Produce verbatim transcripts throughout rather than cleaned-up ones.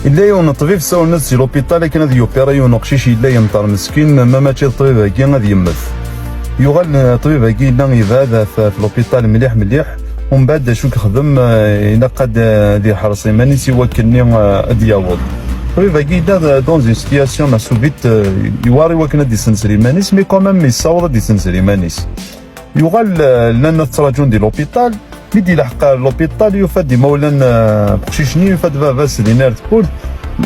Yella yiwen n ṭṭbib sawlen-as si l'hôpital akken ad yupira yiwen uqcic yella yenṭer meskin, ma mačči d ṭṭbib-agi ad yemmet. Yuɣal, eh, ṭṭbib-agi yella yebɛed ɣef, ɣef l'hôpital mliḥ mliḥ, umbeɛd d acu i yexdem, eh, ilaq ad, eh, ad iḥres iman-is i wakken-nni, eh, ad d-yaweḍ. Ṭṭbib-agi yella d, dans une situation meḥsubit, eh, yewɛer i wakken ad d-isenser iman-is, mais quand même yessaweḍ ad d-isenser iman-is. Yuɣal, eh, llan la ttraǧun di l'hôpital. Mi d-yelḥeq ɣer l'hôpital, yufa-d imawlan, eh, n uqcic-nni, yufa-d baba-s din ar tewwurt.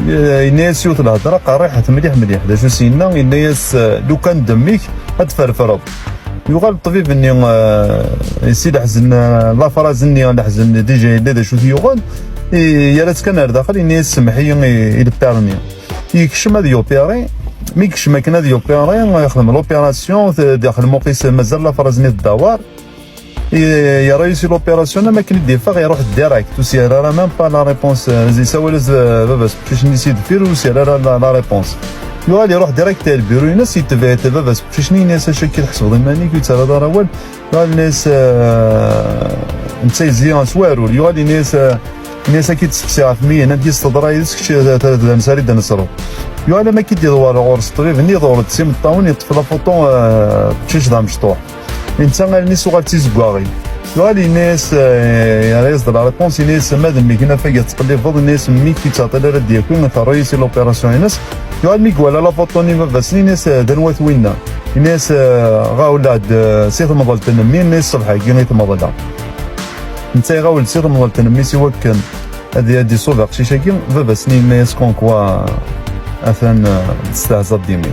Eh, yenna-yas yiwet lhedra qerriḥet mliḥ mliḥ. D acu s-yenna? Yenna-yas, eh, lukan d mmi-k ad tferfreḍ. Yuɣal ṭṭbib-nni, eh, si leḥzen, eh, lafraz-nni, leḥzen déjà yella d acu t-yuɣen, i-, yerra-tt kan ar daxel, yenna-yas: "Semmeḥ-iyi i, i lpir-nni." Yekcem ad yupiri. Mi yekcem akken ad yupiri, yexdem l'opération, t-, daxel lmuq-is mazal lafraz-nni teddawar. I-, yerra-yi si l'opération, am akken i d-yeffeɣ, iruḥ direct, ur s-yerra ara même pas la réponse. Eh, yessawal-as, eh, baba-s n uqcic-nni si deffir, ur s-yerra ara la, la réponse. Yuɣal iruḥ direct ar lbiru-ines, yetbeɛ-it baba-s n uqcic-nni, yenna-yas: "Acu akka i tḥesbeḍ iman-ik, ur tettarraḍ ara awal?" Yuɣal yenna-yas, eh, netta yezzi s warul. Yuɣal yenna-yas, eh, yenna-yas: "Akka i d-testeqsi ɣef mmi-inem, ad d-yas teḍra yid-s kečč, eh, d, d, d amsar i d-nesreḍ." Yuɣal am akka i d-iḍewwer ɣur-s ṭṭbib-nni, iḍewwer-d s imeṭṭawen, yeṭṭef la photo, eh, n uqcic d amecṭuḥ. Netta allen-is uɣal d tizeggaɣin. Yuɣal yenna-yas, eh, yerra-yas-d la réponse, yenna-yas: "Ma d mmi-k n afag ad tettqellibeḍ", yenna-yas: "Mmi-k ur yettɛeṭṭil ara ad d-yaki, terra-yi si l'opération-ines." Yuɣal mi iwala la photo-nni n baba-s, yenna-yas: "Eh, d anwa-t winna?" Yenna-yas: "Eh, ɣawel-d, eh, si temḍelt n mmi", yenna-yas: "Ṣṣbeḥ-agi i temḍleɣ." Netta iɣawel si temḍelt n mmi-s i wakken ad, ad d-iṣub aqcic-agi, baba-s-nni yenna-yas comme quoi atan, eh, testehzaḍ dimi.